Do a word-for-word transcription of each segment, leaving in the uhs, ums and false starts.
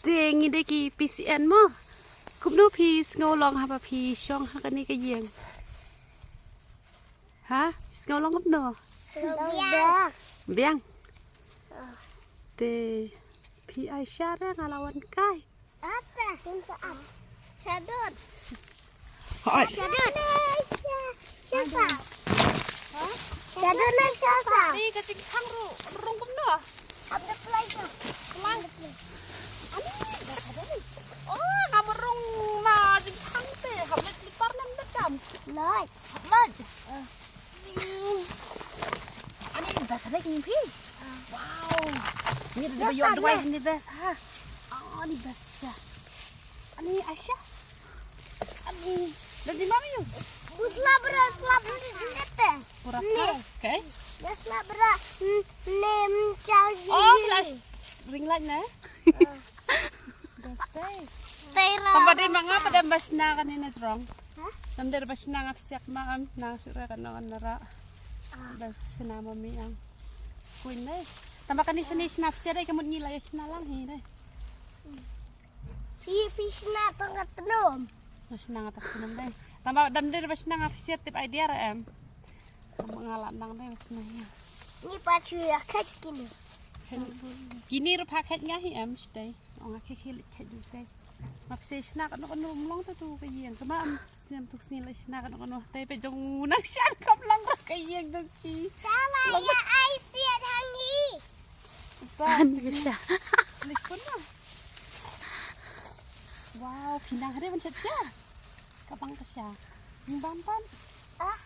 Te ngi dei ki P C N mo. Kumno phi sngew long haba phi shong ha kane ka ïing? Ha? Phi sngew long kumno? Biang. Biang. Te phi ai sha re nga la wan kai. Ata, kum sa ap. Shadut. Hooid. Shadut. Shadut. Shadut na shasa. Ni ka jingkhang ruh rung kumno? Hap da play ka. Play. Ani, dah ada ni. Oh, ngam rung na jingkhang te. Hap da slipar nam da kam. Loj. Hap loj. Ani best ada ki phi. Wow. Ni da ba ïoh duwai ni best ha. Ani best sha. Ani Aisha. Ani da di mami yu. Busla bra, sla bra ni te. Pura ka. Okay. Busla bra. Nem chau. Oh, flash. Ring light na. Best day. Tera. Tamba dei ma nga pat em ba shna kane na jrong. Ha? Tamba dei ba shna nga psiak ma em na shu re kano kan ra. Ba shna ma mi ang. Kuin dei. Tamba kane shna shna psiak dei ka mut ngi la ïa shna lang hi dei. Phi phi shna tang ka tnum. Ba shna nga tang tnum dei. Tamba dam dei ba shna nga psiak tip idea ra em. Nga la nang dei sna ïa. Ni pa chu ïa khet kini. Kini ruh pa khet nga hi em shtei. Ong nga khet khet khet du tei. Ma pse sna kano kano mlong tu tu ka ïing. Kama am siam tu sni la sna kano kano tei pe jong u nang shan kam lang ka ïing jong ki. Kala ïa ai siat hangi. An ka sha. Lipun na. Wow, phi nang hade ban sha. Ka bang ka sha. Bang pan. Ah.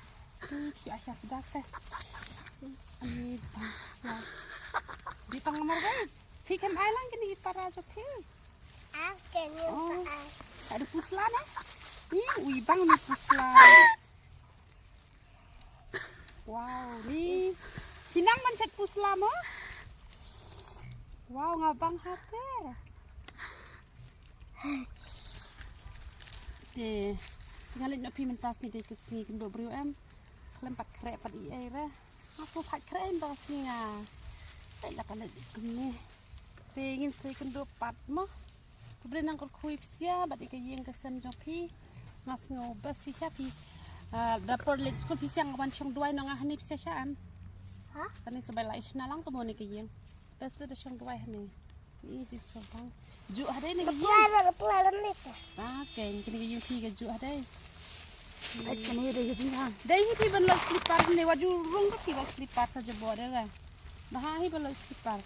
Phi asha sudah teh. Ani bang sha. Di pang mar gai. Phi kam ai lang kini para jo phi. Ah, kini pa ai. Ada pusla na. Ni ui bang ni pusla. Wow, ni. Phi nang man shet pusla mo. Wow, nga bang hate. Te, nga leit noh phi mynta sngi dei ka sngi kynduh briew em. Khlem pat khreh pat i ei re. Nga sngewbha khreh em ba sngi nga. Te la ka leit kumne. Te ngin sa kynduh pat mo. Khublei nang kyrkhu ïa phi sha bad ïa ka ïing ka sem jong phi. Nga sngew best shisha phi. Da por leit skul phi sha nga wan shong duwai noh nga hangne phi sha em. Ha? Kane sa bai la ishna lang to mo ne ka ïing. Best da shong duwai hangne. Ni ji so bang. Ju hade ne ka ïing. Reply, reply, reply. Ah, kane ka ïing phi ka ju hade. Ai kane dei ka jingkhang. Dei hi phi ban lok slipar ne wa ju rung ka phi lok slipar sa jabo de la. Ba ha hi ban lok slipar.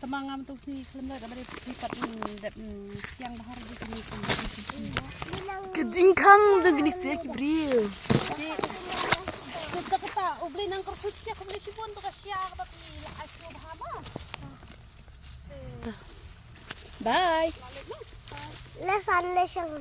Tama ngam tu si khlem lok da ba dei phi pat dep siang bahar di kini. Ka jingkhang tu kini sia ki briew. Kata kata u Blei nang kyrkhu sia ka Blei shibun tu ka sia ka ba phi la asu bahama. Bye. Lesson lesson.